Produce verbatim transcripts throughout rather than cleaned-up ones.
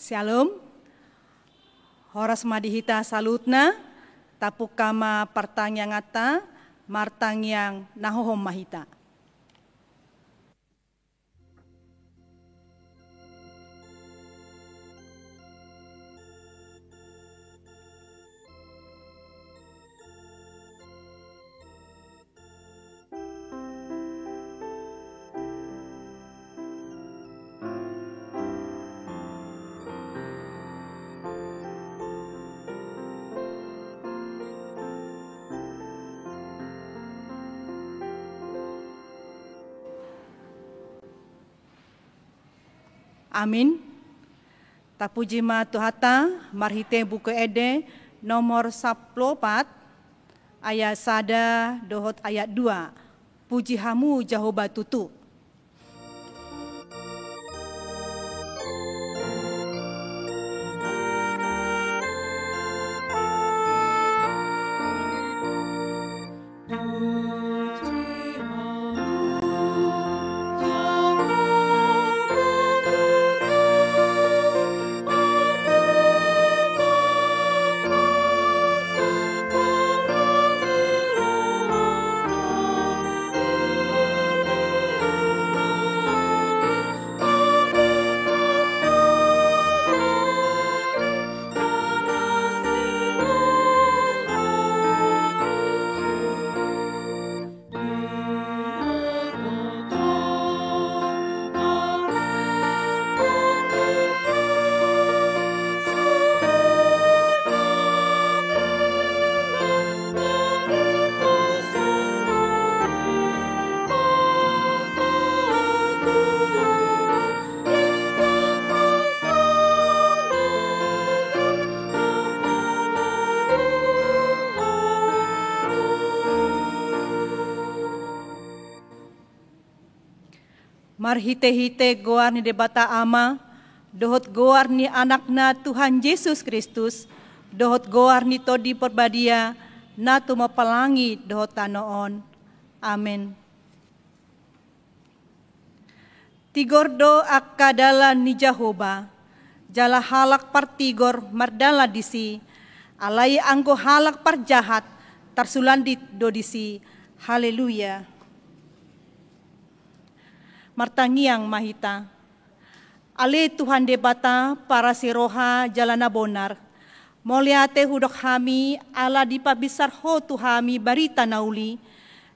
Syalom. Horas ma di hita saluhutna, tapungka ma partangianganta, martangiang na hohom ma hita. Amin. Tapuji ma Tuhanta, marhite Buku Ende nomor sampulu opat, ayat sada dohot ayat dua. Puji Hamu Jahowa tutu. Marhitehite goar ni Debata Ama, dohot goar ni Anakna Tuhan Jesus Kristus, dohot goar ni Tondi Porbadia, na tumompa langit dohot tano on. Amen. Tigor do angka dalan ni Jahowa, jala halak partigor mardalan disi, alai anggo halak parjahat tarsulandit do disi. Haleluya. Martangiang ma hita. Ale Tuhan Debata, parasi roha jala na bonar, mauliate hudok hami ala dipabinsar Ho tu hami barita na uli,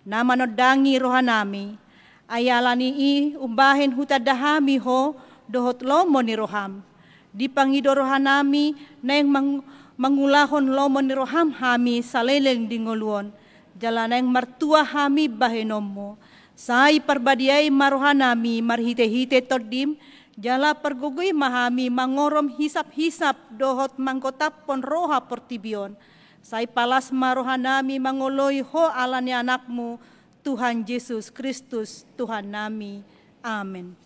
na manondangi rohanami. Ai ala ni i umbahen hutanda hami Ho dohot lomo ni roham. Dipangido rohanami naeng mang-, mangulahon lomo ni roham hami saleleng di ngolu on. Jala naeng martua hami bahenonmu. Sai parbadiai ma rohanami marhitehite Tondim, jala pargogoi ma hami mangorom hisaphisap dohot manggotaphon roha portibi on. Sai palas ma rohanami mangoloi Ho ala ni Anakmu, Tuhan Jesus Kristus, Tuhannami. Amen.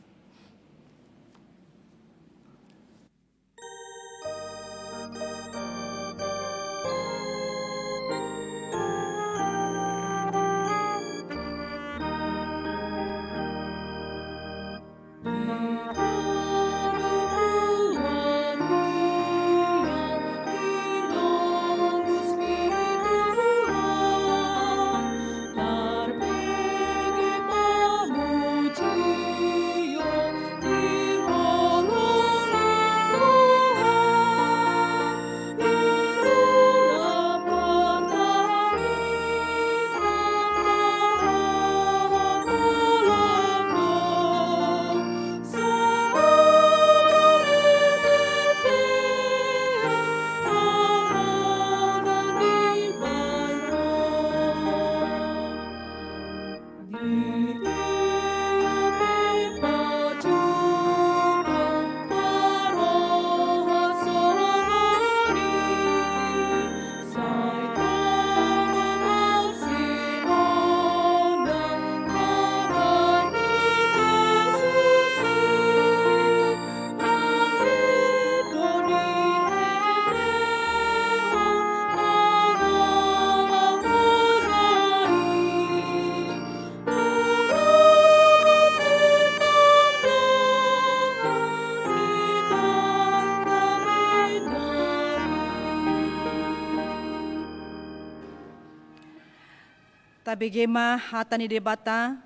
Tabege ma hata ni Debata,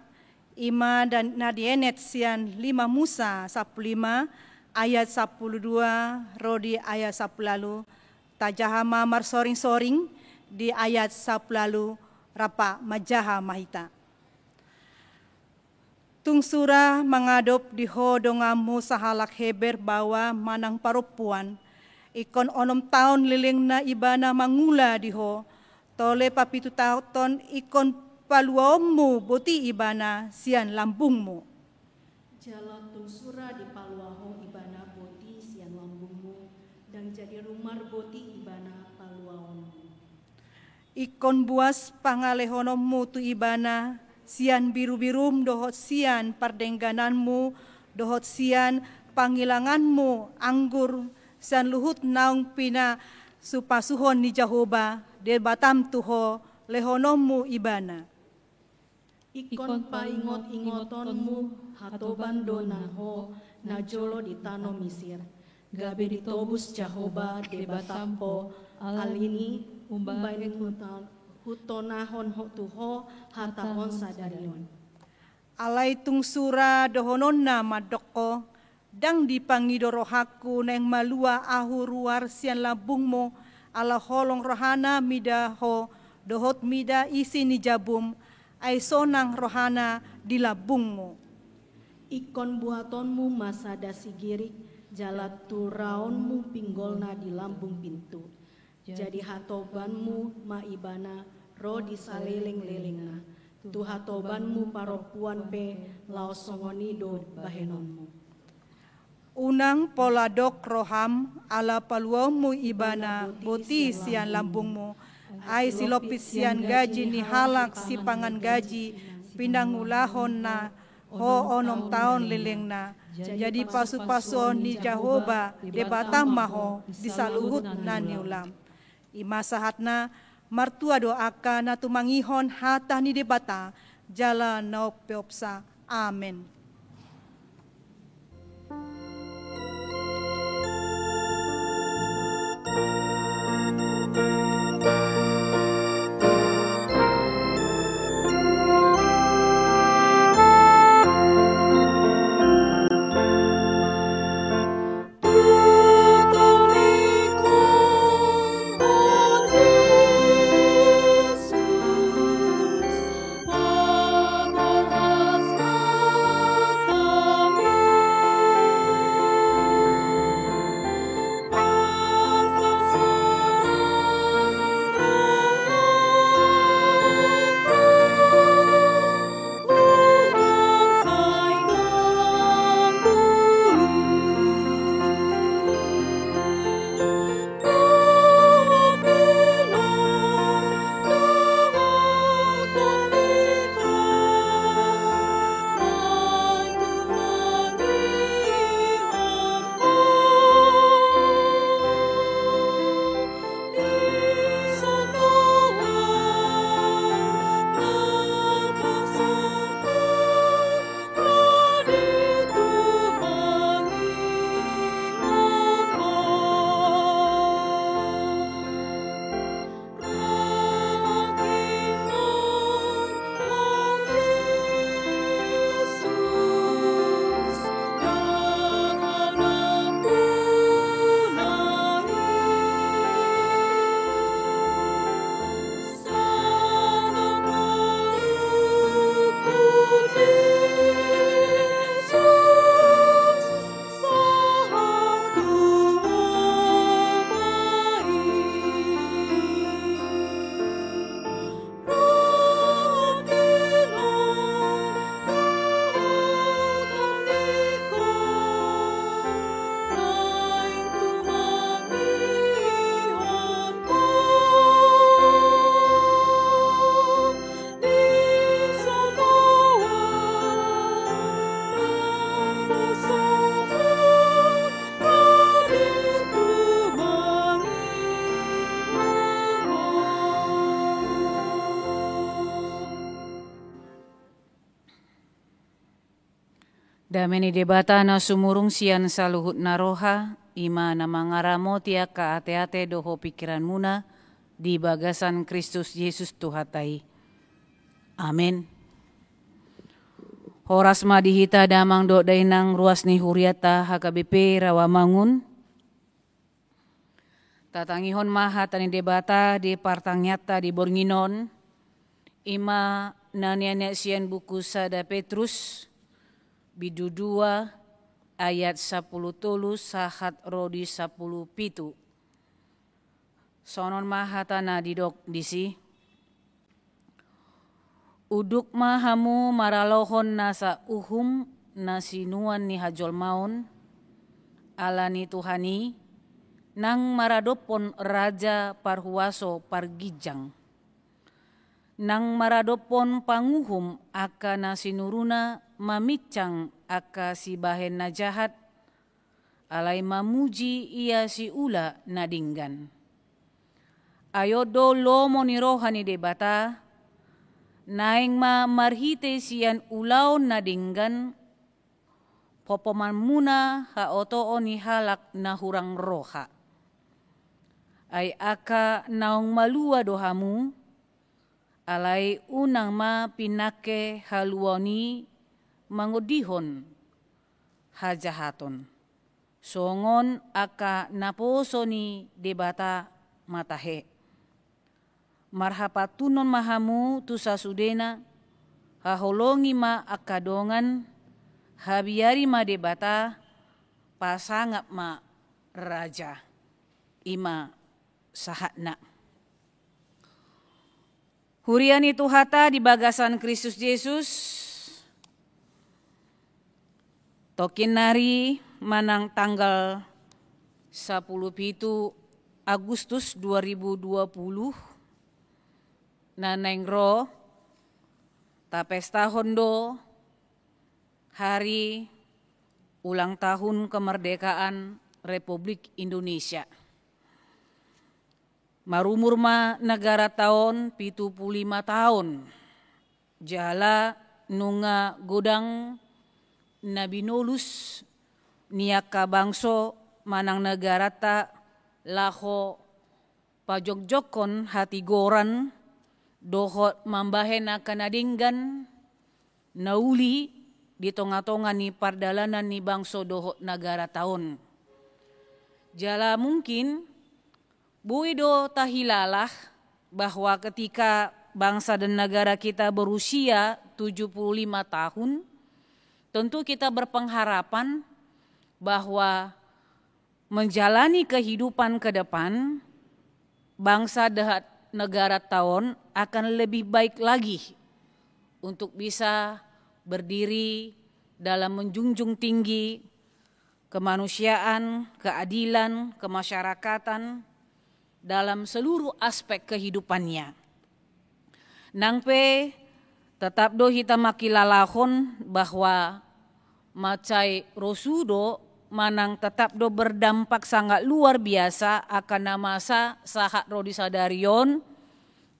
i ma dan-, na dienet sian lima Musa sampulu lima ayat sampulu dua ro di ayat sampulu ualu, tajaha ma marsoring-soring di ayat sampulu ualu rap manjaha ma hita. Tung sura mangadop di ho donganmu sahalak Heber baoa manang parompuan, ingkon onom taon lelengna ibana mangula di ho, tole papitu taon ingkon paluaonmu boti ibana sian lambungmu. Jala tung sura dipalua ho ibana boti sian lambungmu, ndang jadi rumar boti ibana paluaonmu. Ingkon buas pangalehononmu tu ibana, sian birubirum dohot sian pardenggananmu, dohot sian pangilanganmu anggur, sian luhut naung pinasupasuhon ni Jahowa Debatam tu ho, lehononmu ibana. Ingkon paingot-ingotonmu hatoban do nang ho najolo di tano Misir, gabe ditobus Jahowa Debatam ho, alani i umbahen huta-, hutonahon ho tu ho hata on sadari on. Alai tung sura dohononna mandok ho, ndang dipangido rohangku naeng malua ahu ruar sian lambungmu, ala holong rohana mida ho, dohot mida isi ni jabum, ai sonang rohana di lambungmu. Ingkon buatonmu ma sada sigirik, jala turaonmu pinggolna di lambung pintu. Jadi hatobanmu ma ibana ro di saleleng-lelengna, tu hatobanmu parompuan pe laos songon i do bahenonmu. Unang pola dok roham, ala paluaonmu ibana boti sian lambungmu, ai silompit sian gaji ni halak sipangan gaji pinangulahonna ho onom taon lelengna. Jadi pasupasuon ni Jahowa Debatam ma ho di saluhut na niulam. I ma sahatna. Martua do angka na tumangihon hata ni Debata jala na umpeopsa. Amen. Dame ni Debata na sumurung sian saluhut na roha, i ma na mangaramoti angka ateate dohot pingkiranmuna di bagasan Kristus Jesus Tuhanta i. Amen. Horas ma di hita damang dohot dainang, ruas ni huriata H K B P Rawamangun. Tatangihon ma hata ni Debata di partangiangta di borngin on, i ma na nianean sian buku sada Petrus, bindu dua, ayat sampulu tolu sahat ro di sampulu pitu. Songon on ma hatana didok disi. Unduk ma hamu maralohon nasa uhum na sinuan ni hajolmaon, ala ni Tuhan i, nang maradophon raja parhuaso parginjang. Nang maradophon panguhum angka na sinuruna mamincang angka sibahen na jahat, alai mamuji ia siula na denggan. Ai on do lomo ni roha ni Debata, naeng ma marhite sian ulaon na denggan, popomanmuna haotoon ni halak na hurang roha. Ai angka naung malua do hamu, alai unang ma pinangke haluaon i mangondihon hajahaton. Songon angka naposo ni Debata ma tahe. Marhapantunon ma hamu tu sasudena, haholongi ma angka dongan, habiari ma Debata, pasangap ma raja. I ma sahatna. Huria ni Tuhanta di bagasan Kristus Jesus, tongkin nari manang tanggal sampulu pitu Agustus dua ribu dua puluh, na naeng ro, tapestahon do hari ulang tahun kemerdekaan Republik Indonesia. Marumur ma negaranta on pitu pulu lima taon. Jala nunga godang na binolus ni angka bangso manang negaranta laho pajongjongkon hatigoran dohot mambahen angka na denggan na uli di tongatonga ni pardalanan ni bangso dohot negaranta on. Jala mungkin boi do tahilala bahwa ketika bangsa dan negara kita berusia tujuh puluh lima tahun, tentu kita berpengharapan bahwa menjalani kehidupan ke depan, bangsa dan negaranta on akan lebih baik lagi untuk bisa berdiri dalam menjunjung tinggi kemanusiaan, keadilan, kemasyarakatan dalam seluruh aspek kehidupannya. Nang pe tetap do hita mangkilalahon bahwa mansai rosu do manang tetap do berdampak sangat luar biasa angka na masa sahat ro di sadari on,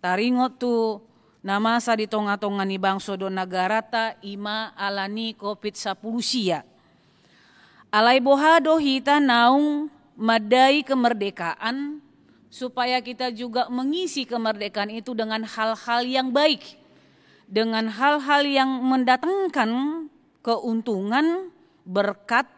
taringot tu na masa di tongatonga ni bangso dohot negaranta, i ma ala ni covid sampulu sia. Alai boha do hita naung mandai kemerdekaan, supaya kita juga mengisi kemerdekaan itu dengan hal-hal yang baik, dengan hal-hal yang mendatangkan keuntungan, berkat,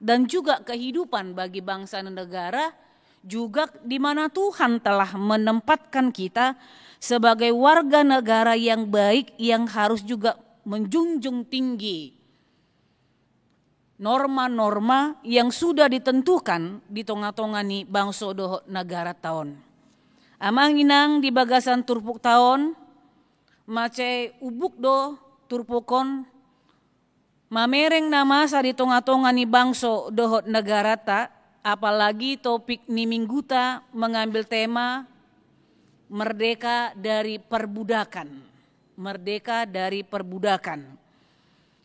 dan juga kehidupan bagi bangsa dan negara, juga di mana Tuhan telah menempatkan kita sebagai warga negara yang baik, yang harus juga menjunjung tinggi norma-norma yang sudah ditentukan di tongatonga ni bangso dohot negaranta on. Amang inang, di bagasan turpukta on, mansai umbuk do turpuk on mamereng na masa di tongatonga ni bangso dohot negaranta, apalagi topik ni mingguta mengambil tema merdeka dari perbudakan. Merdeka dari perbudakan.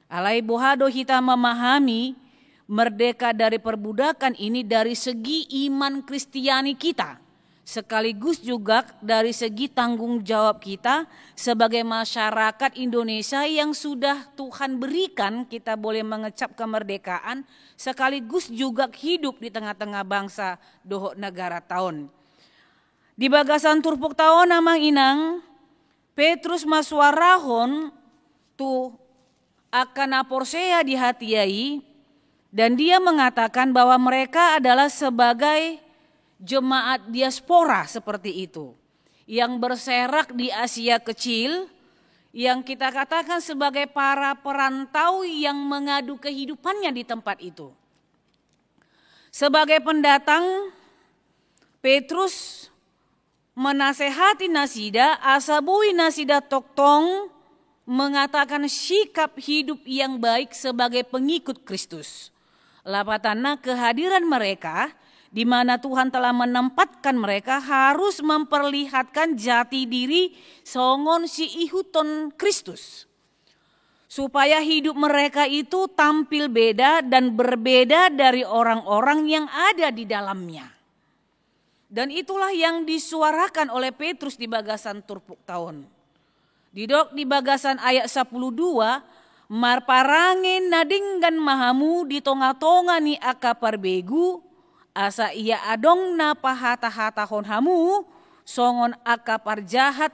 Alai boha do hita memahami merdeka dari perbudakan ini dari segi iman Kristiani kita, sekaligus juga dari segi tanggung jawab kita sebagai masyarakat Indonesia yang sudah Tuhan berikan, kita boleh mengecap kemerdekaan, sekaligus juga hidup di tengah-tengah bangsa dohot negaranta on. Di bagasan turpukta on, amang inang, Petrus masuarahon tu angka na porsea di hatiha i, dan dia mengatakan bahwa mereka adalah sebagai jemaat diaspora seperti itu, yang berserak di Asia Kecil, yang kita katakan sebagai para perantau yang mengadu kehidupannya di tempat itu. Sebagai pendatang, Petrus menasehati nasida asa boi nasida tongtong mengatakan sikap hidup yang baik sebagai pengikut Kristus. Lapatanna, kehadiran mereka di mana Tuhan telah menempatkan mereka harus memperlihatkan jati diri songon siihuthon Kristus, supaya hidup mereka itu tampil beda dan berbeda dari orang-orang yang ada di dalamnya. Dan itulah yang disuarakan oleh Petrus di bagasan turpukta on. Didok di bagasan ayat sampulu dua, marparange na denggan ma hamu di tonga-tonga ni angka parbegu, asa ia adong na pahata-hatahon hamu songon angka parjahat,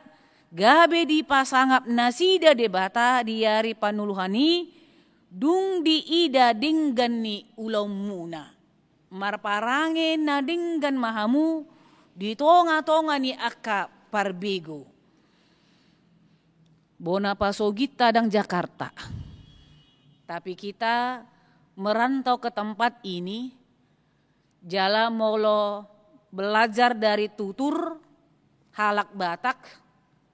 gabe dipasangap nasida Debata di ari panuluhan i, dung diida denggan ni ulaonmuna. Marparange na denggan ma hamu di tonga-tonga ni angka parbegu. Bona pasogit ta ndang Jakarta, tapi kita merantau ke tempat ini, jala molo belajar dari tutur halak Batak,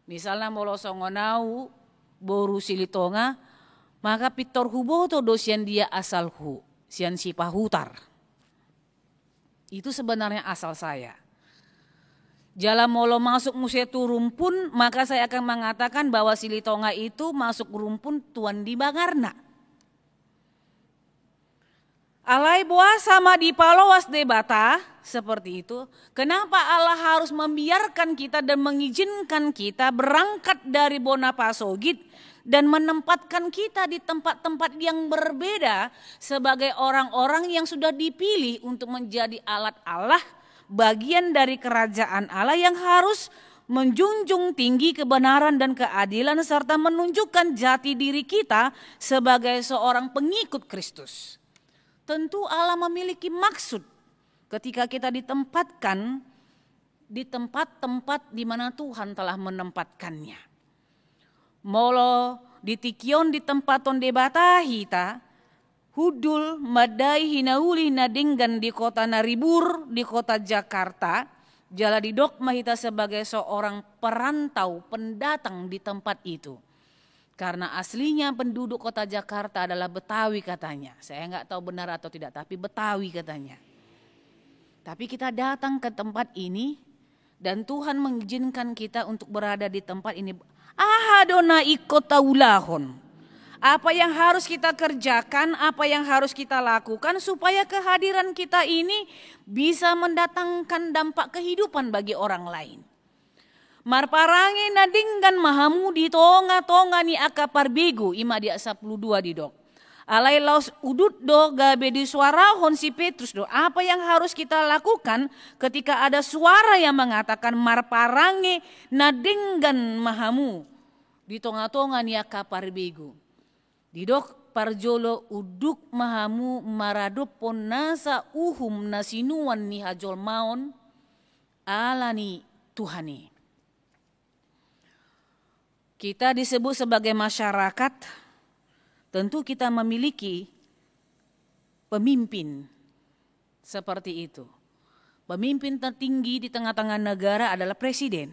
misalna molo songon au boru Silitonga, maka pintor huboto do sian dia asalhu, sian Sipahutar. Itu sebenarnya asal saya. Jala molo masuk muse tu rumpun, maka saya akan mengatakan bahwa Silitonga itu masuk rumpun tuan di Bagarna. Alai boasa ma dipaloas Debata seperti itu? Kenapa Allah harus membiarkan kita dan mengizinkan kita berangkat dari bona pasogit dan menempatkan kita di tempat-tempat yang berbeda sebagai orang-orang yang sudah dipilih untuk menjadi alat Allah, bagian dari kerajaan Allah yang harus menjunjung tinggi kebenaran dan keadilan serta menunjukkan jati diri kita sebagai seorang pengikut Kristus? Tentu Allah memiliki maksud ketika kita ditempatkan di tempat-tempat di mana Tuhan telah menempatkannya. Molo di tingki on ditempathon Debata hita, hundul mandai hinauli na denggan di kota na ribur, di kota Jakarta, jala didok ma hita sebagai seorang perantau, pendatang di tempat itu. Karena aslinya penduduk kota Jakarta adalah Betawi katanya. Saya nggak tahu benar atau tidak, tapi Betawi katanya. Tapi kita datang ke tempat ini dan Tuhan mengizinkan kita untuk berada di tempat ini. Aha do na ingkon taulahon? Apa yang harus kita kerjakan, apa yang harus kita lakukan supaya kehadiran kita ini bisa mendatangkan dampak kehidupan bagi orang lain? Marparange na denggan ma hamu di tonga-tonga ni angka parbegu, i ma di ayat sampulu dua didok. Alai laos udut do gabe disuarahon si Petrus do. Apa yang harus kita lakukan ketika ada suara yang mengatakan marparange na denggan ma hamu di tonga-tonga ni angka parbegu? Didok parjolo, unduk ma hamu maradophon nasa uhum na sinuan ni hajolmaon ala ni Tuhan i. Kita disebut sebagai masyarakat, tentu kita memiliki pemimpin seperti itu. Pemimpin tertinggi di tengah-tengah negara adalah presiden.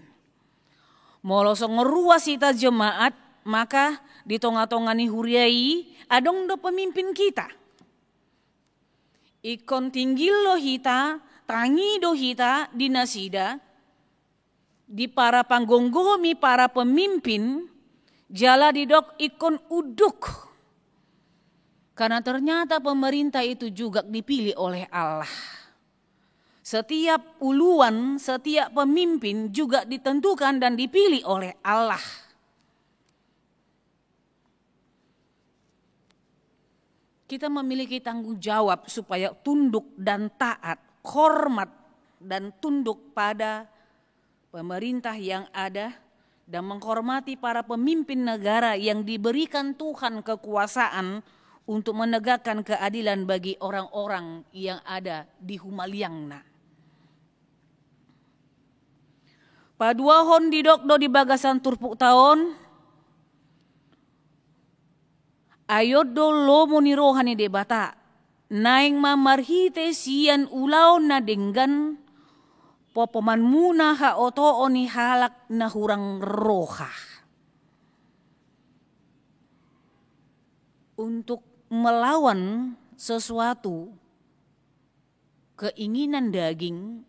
Molo songon ruas hita jemaat, maka di tonga-tonga ni huria i adong do pemimpin kita. Ingkon tinggil do hita, tangi do hita di nasida, di para panggomgomi, para pemimpin, jala didok ingkon unduk. Karena ternyata pemerintah itu juga dipilih oleh Allah. Setiap uluan, setiap pemimpin juga ditentukan dan dipilih oleh Allah. Kita memiliki tanggung jawab supaya tunduk dan taat, hormat dan tunduk pada pemerintah yang ada, dan menghormati para pemimpin negara yang diberikan Tuhan kekuasaan untuk menegakkan keadilan bagi orang-orang yang ada di humaliangna. Paduahon, didok do di bagasan turpukta on, ai on do lomo ni roha ni Debata, naeng ma marhite sian ulaon na denggan, popomanmuna haotoon ni halak na hurang roha. Untuk melawan sesuatu keinginan daging,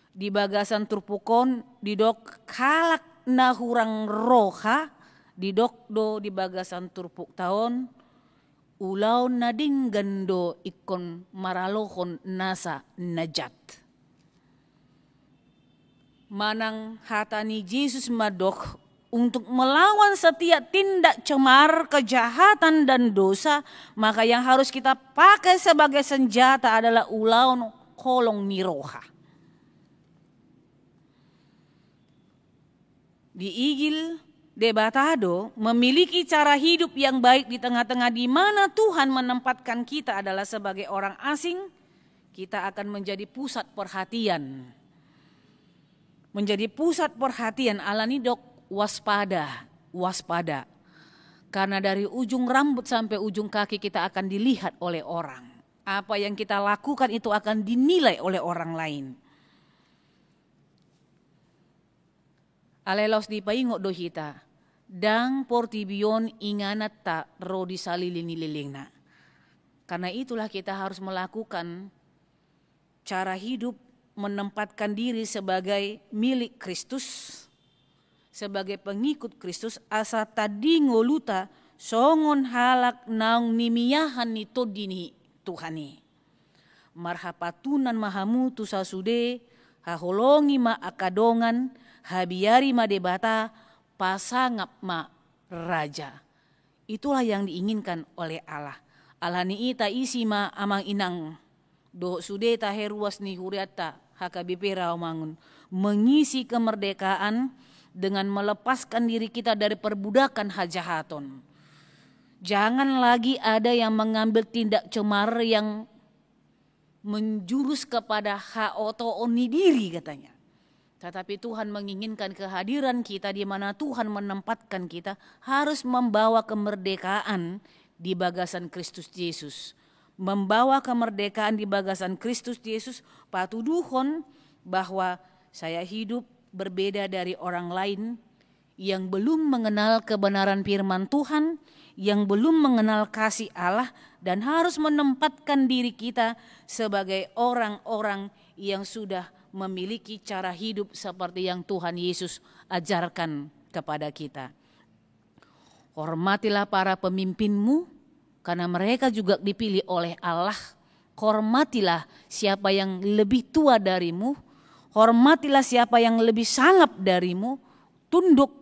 di bagasan turpuk on didok halak na hurang roha, didok do di bagasan turpukta on, ulaon na denggan do ingkon maralohon nasa na jat. Manang hata ni Jesus mandok, untuk melawan setiap tindak cemar, kejahatan, dan dosa, maka yang harus kita pakai sebagai senjata adalah ulaon holong ni roha. Diigil Debata do memiliki cara hidup yang baik di tengah-tengah di mana Tuhan menempatkan kita adalah sebagai orang asing, kita akan menjadi pusat perhatian. Menjadi pusat perhatian, alani dok, waspada, waspada. Karena dari ujung rambut sampai ujung kaki kita akan dilihat oleh orang. Apa yang kita lakukan itu akan dinilai oleh orang lain. Alai laos dipaingot do hita, ndang portibi on ingananta ro di saleleng ni lelengna. Karena itulah kita harus melakukan cara hidup, menempatkan diri sebagai milik Kristus, sebagai pengikut Kristus, asa tading ngoluta songon halak naung nimiahan ni tondi ni Tuhan i. Marhapatunan ma hamu tu sasude, haholongi ma angka dongan, habiari ma Debata, pasangap ma raja. Itulah yang diinginkan oleh Allah. Alani i taisi ma amang inang dohot sude tahe ruas ni hurianta H K B P Rawamangun mengisi kemerdekaan dengan melepaskan diri kita dari perbudakan hajahaton. Jangan lagi ada yang mengambil tindak cemar yang menjurus kepada haotoon ni diri, katanya. Tetapi Tuhan menginginkan kehadiran kita di mana Tuhan menempatkan kita harus membawa kemerdekaan di bagasan Kristus Yesus. Membawa kemerdekaan di bagasan Kristus Yesus, patuduhon bahwa saya hidup berbeda dari orang lain yang belum mengenal kebenaran firman Tuhan, yang belum mengenal kasih Allah, dan harus menempatkan diri kita sebagai orang-orang yang sudah memiliki cara hidup seperti yang Tuhan Yesus ajarkan kepada kita. Hormatilah para pemimpinmu, karena mereka juga dipilih oleh Allah. Hormatilah siapa yang lebih tua darimu, hormatilah siapa yang lebih sangap darimu, tunduk,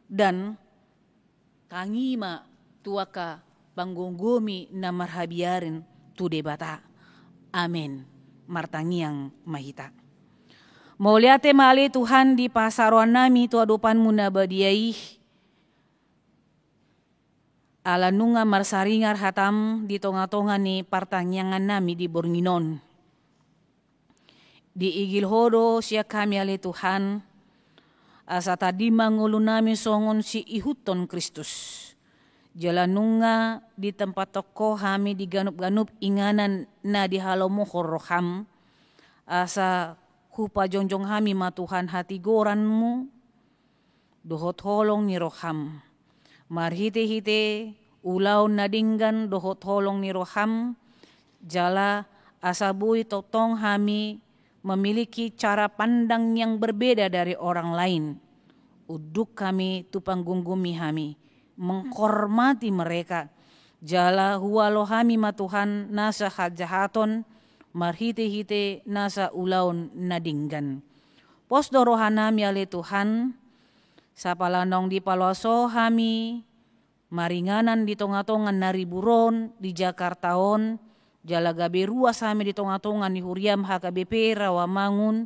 dan tangi ma tu angka panggomgomi na marhabiaran tu Debata. Amen. Martangiang ma hita. Mauliate ma ale Tuhan di pasaroan nami tu adopanmu na badia i. Ala nunga marsaringar hatam di tonga-tonga ni partangiangan nami di borngin on. Diigil Ho do sian hami ale Tuhan, asa tading ma ngolu nami songon siihuthon Kristus. Jala nunga ditempathon Ho hami di ganup-ganup inganan na dihalomohon roham, asa hupajongjong hami ma Tuhan hatigoranmu, dohot holong ni roham. Marhite-hite ulaon na denggan dohot holong ni roham, jala asa boi tongtong hami memiliki cara pandang yang berbeda dari orang lain. Unduk hami tu panggomgomi hami, menghormati mereka. Jala hualo hami ma Tuhan nasa hajahaton, marhite-hite nasa ulaon na denggan. Pos do roha nami ale Tuhan, sapala naung dipaloas Ho hami maringanan di tonga-tonga na ribur on di Jakarta on, jala gabe ruas hami di tonga-tonga ni huriam H K B P Rawamangun,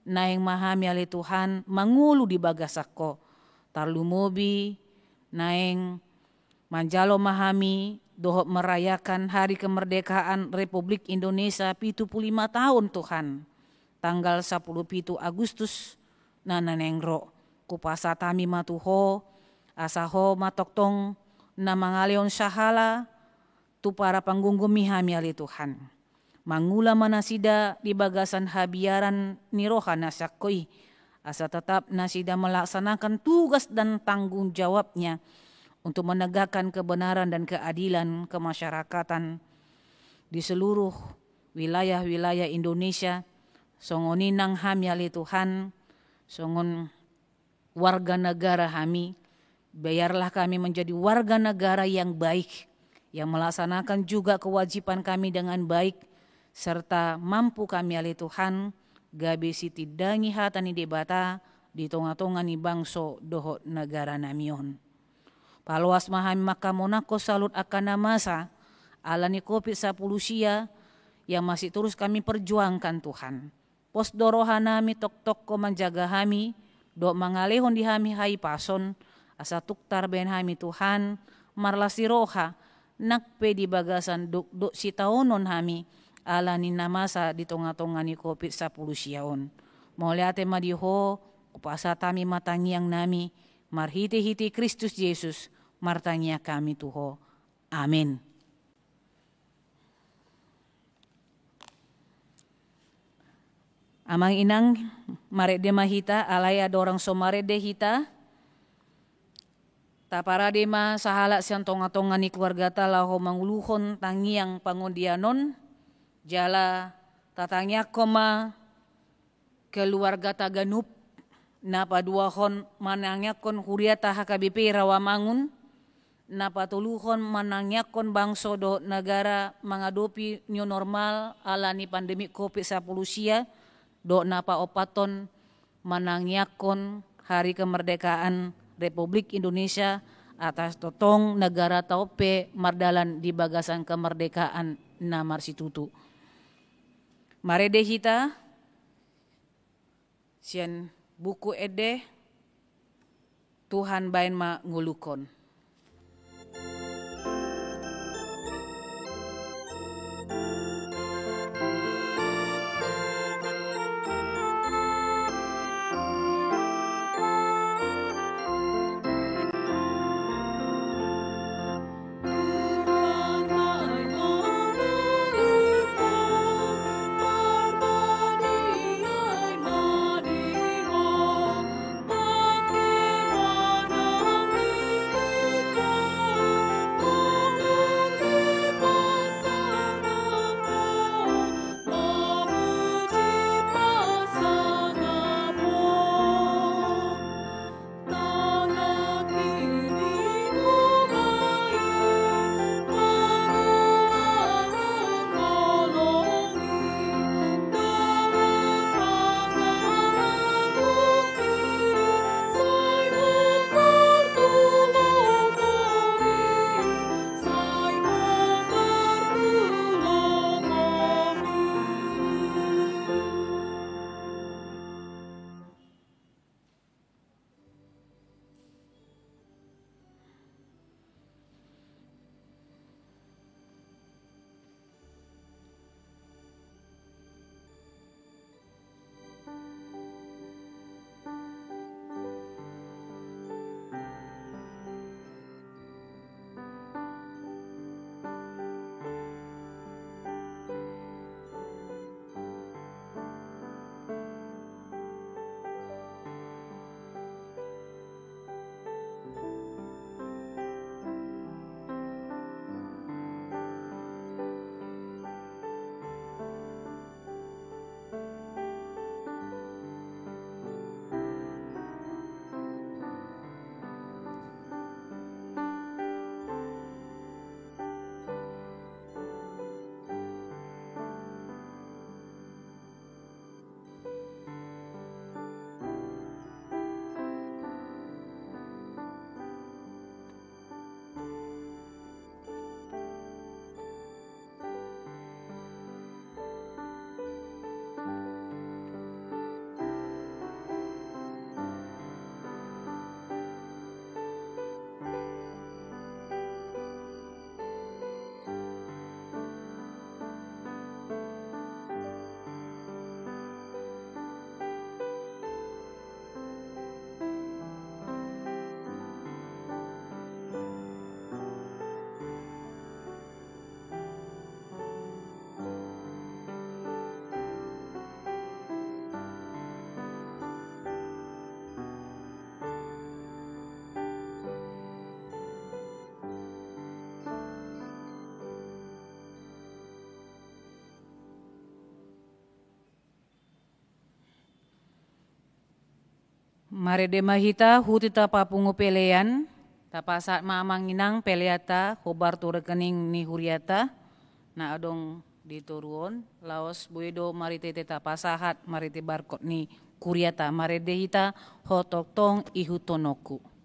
naeng ma hami ale Tuhan mangolu di bagasan Ho. Tarlumobi naeng manjalo ma hami dohot merayakan Hari Kemerdekaan Republik Indonesia pitu pulu lima taon, Tuhan, tanggal sapuluh pitu Agustus na naeng ro. Hupasahat hami ma tu Ho, asa Ho ma tongtong na mangalehon sahala tu para panggomgomi hami, ale Tuhan. Mangula ma nasida di bagasan habiaran ni roha na sian Ho i, asa tetap nasida melaksanakan tugas dan tanggung jawabnya untuk menegakkan kebenaran dan keadilan kemasyarakatan di seluruh wilayah-wilayah Indonesia. Songon i nang hami, ale Tuhan, songon warga negara hami, biarlah kami menjadi warga negara yang baik, yang melaksanakan juga kewajiban kami dengan baik, serta mampu kami, ale Tuhan, gabe sitindangi hata ni Debata di tonga-tonga ni bangso dohot negara nami on. Paloas ma hami manghamonanghon saluhut angka na masa ala ni covid sapuluh sia yang masih terus kami perjuangkan, Tuhan. Pos do roha nami tongtong Ho manjaga hami dohot mangalehon di hami hahipason, asa tung tarbahen hami, Tuhan, marlas ni roha nang pe di bagasan dokdok sitaonon hami ala ni na masa di tonga-tonga ni covid sapuluh sia on. Mauliate ma di Ho, hupasahat hami ma tangiang nami, marhite-hite Kristus Jesus martangiang hami tu Ho. Amen. Amang inang, marende ma hita, alai andorang so marende hita, taparade ma sahalak sian tonga-tonga ni keluargata laho manguluhon tangiang pangondian on, jala tatangiangkon ma keluargata ganup, na paduahon manangiangkon huriata H K B P Rawamangun, na patoluhon manangiangkon bangso dohot negara mangadopi new normal ala ni pandemi covid sapuluh sia, dohot na paompathon manangiangkon Hari Kemerdekaan Republik Indonesia, asa tongtong negarata on pe mardalan di bagasan kemerdekaan na marsitutu. Marende hita sian buku ende, Tuhan bahen ma ngolungkon. Marende ma hita, huhut hita papungu pelean, tapasahat ma amang inang peleanta hombar tu rekening ni huriata na adong di toru on, laos boi do marhite tapasahat marhite barkot ni huriata. Marende hita, Ho tongtong ihuthononku.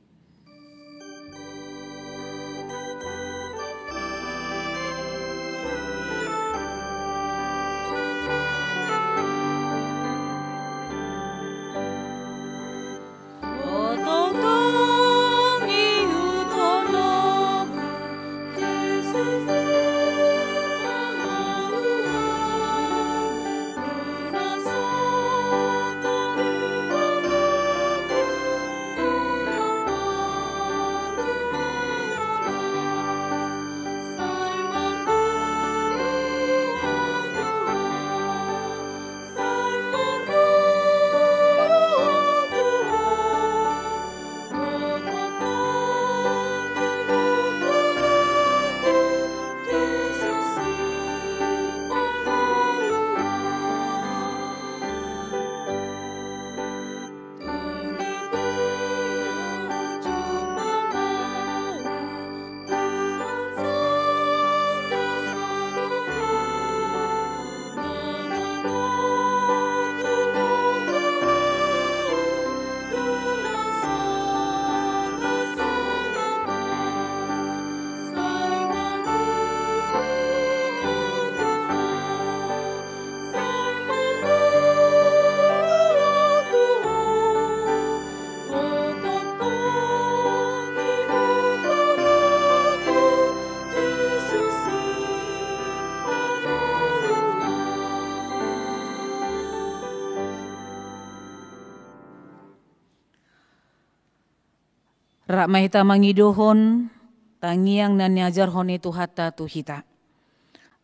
Rap ma hita mangidohon tangiang na niajarhon ni Tuhanta tu hita.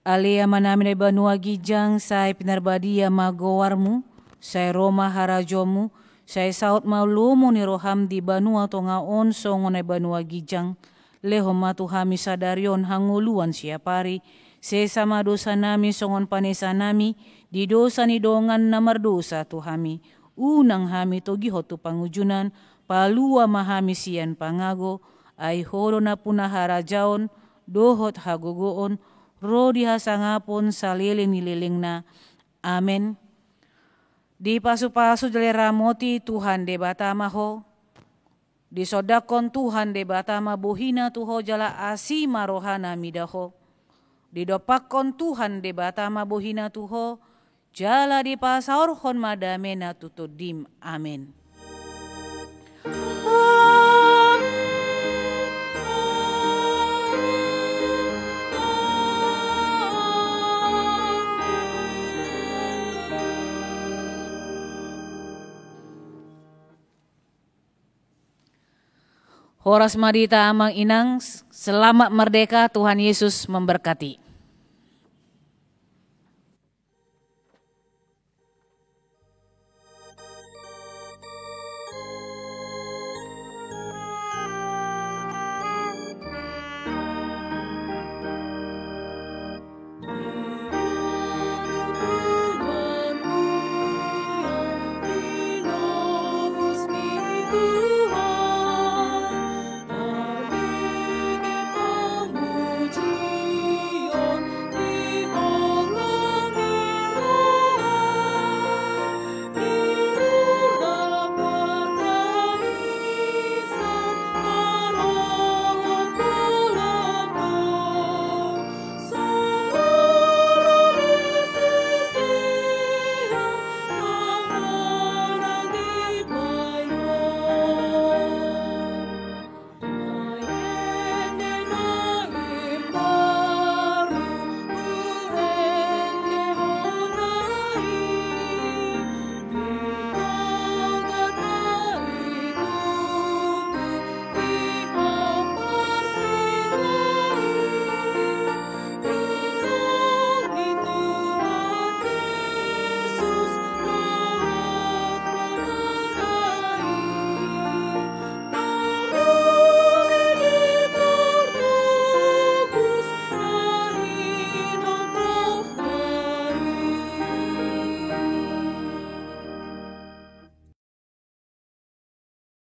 Ale Amanami na di banua ginjang, sai pinarbadia ma goarmu, sai ro ma harajaonmu, sai saut ma lomo ni roham di banua tonga on songon na di banua ginjang. Lehon ma tu hami sadari on hangoluan siapari, sesa ma dosanami songon panesanami di dosa ni dongan na mardosa tu hami. Unang hami togihon tu pangunjunan, palua ma hami sian pangago, ai Ho do nampuna harajaon, dohot hagogoon, ro di hasangapon saleleng ni lelengna. Amen. Dipasupasu jala diramoti Tuhan Debata ma ho. Disondangkon Tuhan Debata ma bohina tu ho jala asi ma rohana mida ho. Didompakkon Tuhan Debata ma bohina tu ho, jala dipasaorhon ma damena tu tondim. Amen. Horas ma di hita amang inang, selamat merdeka, Tuhan Yesus memberkati.